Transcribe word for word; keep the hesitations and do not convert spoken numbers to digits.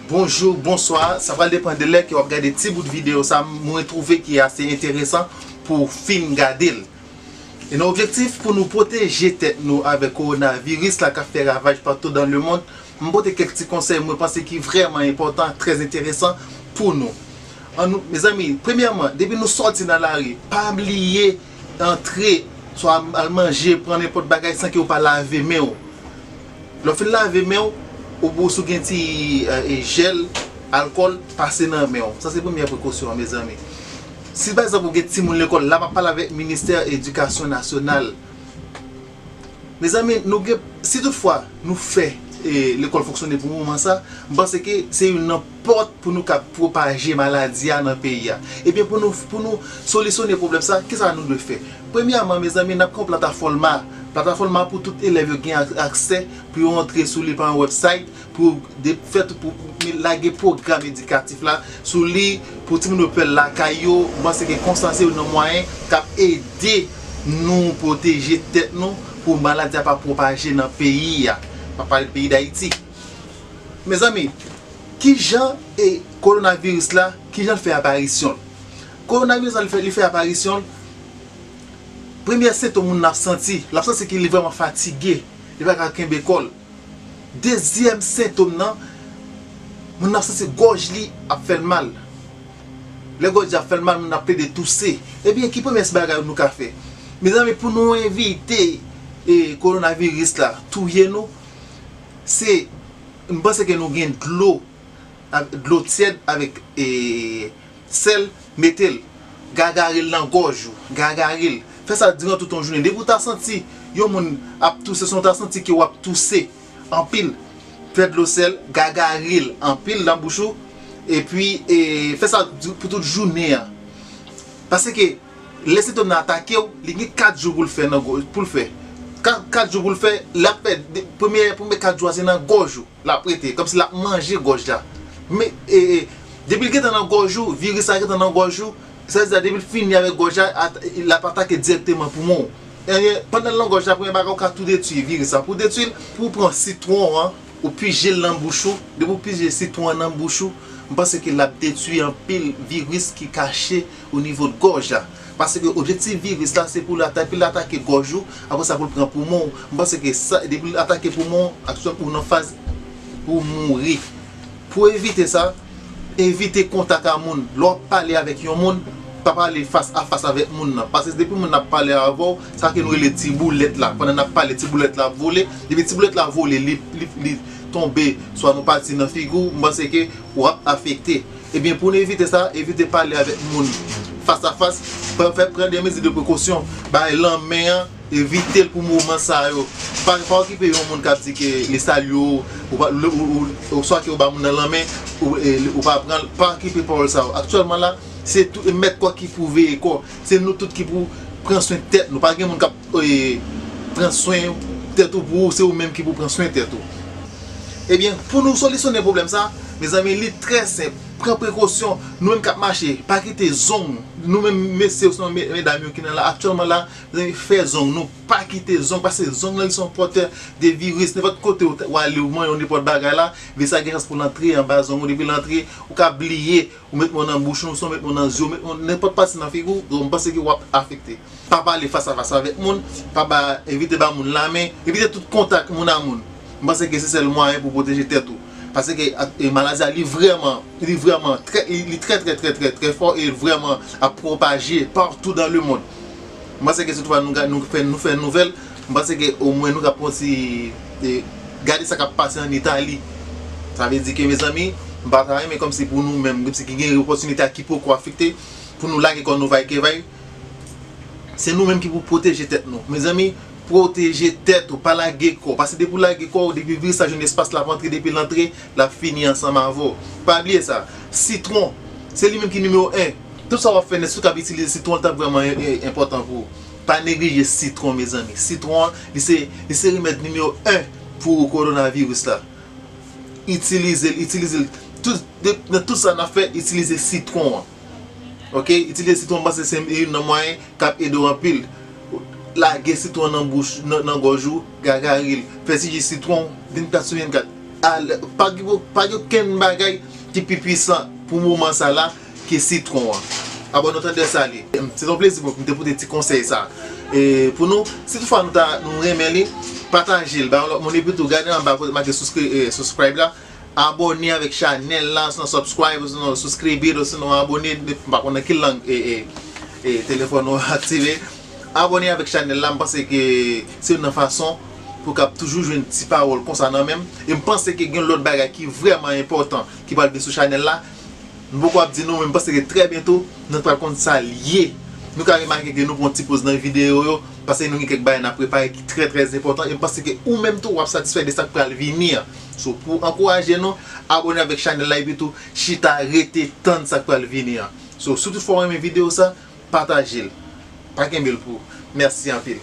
Bonjou, bonswa, sa pral depann de lè ke w ap gade ti bout videyo sa, mwen twouve ki ase enteresan pou w fin gade l. E nan objektif pou nou pwoteje tèt nou avèk kowonaviris la k ap fè ravaj patou dans le monde, m pote kèk ti konsèy mwen panse ki vrèman enpòtan, trè enteresan pou nou. An nou, mezanmi, premyèman, depi nou sòti nan lari, pa bliye antre, swa al manje, pran nenpòt bagay san ke w pa lave men w. Lè w fin lave men w, ou pou si w gen ti e, e, jèl, alkòl, pase nan men w. Sa se premyè prekosyon an, mezanmi. Si pa egzanp ou gen timoun lekòl, la m ap pale avèk Ministè Edikasyon Nasyonal. Mezanmi, nou gen, si toutfwa nou fè e, lekòl fonksyone pou moman sa, m panse ke se youn nan pòt pou nou ka pwopaje maladi a nan peyi a. Ebyen, pou nou, pou nou solisyone pwoblèm sa, kisa nou dwe fè? Premyèman, mezanmi, n ap gen yon platafòm a. Platafòm a pou tout elèv yo gen ak- aksè pou yo antre sou li pa yon website, pou de, fè tout, pou lage pwogram edikatif la sou li, pou timoun yo pè lakay yo. M panse ke konsa se youn nan mwayen k ap ede nou pwoteje tèt nou pou maladi a pa pwopaje nan peyi a. M ap pale de peyi Dayiti. Mezanmi, kijan e kowonaviris la, kijan l fè aparisyon l? Kowonaviris la, li fè, li fè aparisyon l. Premyè sentòm moun nan ap santi, l ap santi ke li vrèman fatige, li pa ka kenbe kò l. Dezyèm sentòm nan, moun nan ap santi gòj li ap fè l mal. Lè gòj li ap fè l mal, moun nan ap plede touse. Ebyen, ki premyè bagay nou ka fè? Mezanmi, pou nou evite e, kowonaviris la touye nou, se, m panse ke nou gen dlo, dlo tyèd avèk e, sèl, mete l, gagare l nan gòj ou, gagare l. Fè sa diran tout yon jounen. Depi w ta santi yon moun ap touse, si w ta santi ke w ap touse anpil, fè dlo sèl, gagare l anpil nan bouch ou, epi e, fè sa di- pou tout jounen an. Paske lè sentòm nan atake w, li gen kat jou pou l fè nan gòj, pou l fè. Kat, kat jou pou l fè, l ap fè de- premyè, premyè kat jou a se nan gòj ou l ap rete, kòmsi l ap manje gòj la. Men, e, e, depi l gentan nan gòj ou, viris la gentan nan gòj ou, sa vle di depi l fini avèk gòj la, at- l ap atake dirèkteman poumon w. E, pandan l nan gòj la, premye bagay, ou ka tou detwi viris la. Pou w detwi l, pou w pran sitwon an, ou pije l nan bouch ou. Depi w pije sitwon an nan bouch ou, m panse ke l ap detwi anpil viris ki kache o nivo de gòj la. Paske objektif viris la, se pou l atake, pou l atake gòj ou, apre sa pou l pran poumon w. M panse ke sa, depi l atake poumon w, aktyèl ou nan faz pou w mouri. Pou evite sa, evite kontak a moun. Lè w ap pale avèk yon moun, pa pale fas a fas avèk moun nan. Paske depi moun nan ap pale avè w, sa ke nou rele ti boulèt la. Pandan n ap pale, ti boulèt la ap vole. Depi ti boulèt la vole, li, li, li tonbe, swa nou pati nan figi w, m panse ke w ap afekte. Ebyen, pou n evite sa, evite pale avèk moun fas a fas. Pran, fè, pran de mezi de prekosyon. Bay lanmen an, evite l pou moman sa yo. Pa, pa okipe yon moun k ap di ke li salye w, ou pa, ou, ou, ou, swa ke ou ba moun nan lanmen, ou, e, ou pa pran l, pa okipe pawòl sa yo. Aktyèlman la, se tou, e mèt kò ki pou veye kò. Se nou tout ki pou pran swen tèt nou. Pa gen moun k ap, e, pran swen tèt ou pou ou, se ou menm ki pou pran swen tèt ou. Ebyen, pou nou solisyone pwoblèm sa, mezanmi, li trè senp. Pran prekosyon. Nou menm k ap mache, pa kite zong. Nou menm mesye osnon me- medam yo ki nan la, aktyèlman la, mezanmi, fè zong nou. Pa kite zong, paske zong nan li se yon pòtè de viris. Nenpòt kote ou t- ou ale, ou manje yon nenpòt bagay la, viris la gen chans pou l antre anba zong ou. Depi l antre, ou ka bliye, ou met men w nan bouch ou, osnon met men w nan zye w, met men w nenpòt pati nan figi w, donk m panse ke w ap afekte. Pa pale fas a fas avèk moun, pa ba, evite ba moun lamen, evite tout kontak moun a moun. M panse ke se sèl mwayen pou pwoteje tèt ou. Paske ak- e maladi a, li vrèman, li vrèman trè, li, li trè, trè, trè, trè, trè fò e vrèman ap pwopaje partou dans le monde. M panse ke si toutfwa nou, ga- nou fè, nou fè nouvèl, m panse ke omwen nou ka pran ti, e, gade sa k ap pase ann Itali. Sa vle di ke, mezanmi, m pa ta renmen kòmsi pou nou menm, kòmsi ki gen opòtinite a ki poko afekte, pou nou lage kò nou vay ke vay. Se nou menm ki pou pwoteje tèt nou. Mezanmi, pwoteje tèt ou, pa lage kò w. Paske depi w lage kò w, depi viris la jwenn espas l ap antre, depi l antre, l ap fini ansanm avè w. Pa bliye sa. Sitwon, se li menm ki nimewo en. Tout sa w ap fè, si w kab itilize sitwon, l t ap vrèman e- e- enpòtan pou ou. Pa neglije sitwon, mezanmi. Sitwon an, li se, li se remèd nimewo en pou kowonaviris la. Itilize l, itilize l. Tout, de- nan tout sa n ap fè, itilize sitwon an. Oke? Itilize sitwon, m panse se youn nan mwayen k ap ede w anpil. Lage sitwon nan bouch, nan, nan gòj ou, gagari l. Fè ti ji sitwon vennkat sou vennkat. al, pa gen, pa gen okenn bagay ki pi pwisan pou moman sa la ke sitwon an. Abòne w tande sa li. Se yon plezi pou m te pote ti konsèy sa e pou nou. Si toutfwa nou ta, nou renmen li, pataje l, bay yon lòt moun, epi tou gade anba kote make souscri-, eh, subscribe la, abòne avèk chanèl la, osinon subscribe, osinon subscribe, osinon abòne, m pa konn nan ki lang e, e, e telefòn ou aktive. Abòne avèk chanèl la, m panse ke se youn nan fason pou w kab toujou jwenn ti pawòl konsa nan men m. E m panse ke gen lòt bagay ki vrèman enpòtan ki pral vin sou chanèl la. M poko ap di nou, men m panse ke trè byento, nou pral konn sa l ye. Nou ka remake ke nou pran ti poz nan videyo yo, paske nou gen kèk bagay n ap prepare ki trè, trè enpòtan. E m panse ke ou menm tou, w ap satisfè de sa k pral vini an. So, pou ankouraje nou, abòne avèk chanèl la, epi tou, chita rete tann sa k pral vini an. So, si toutfwa w renmen videyo sa, pataje l. Pa kenbe l pou ou. Mèsi anpil.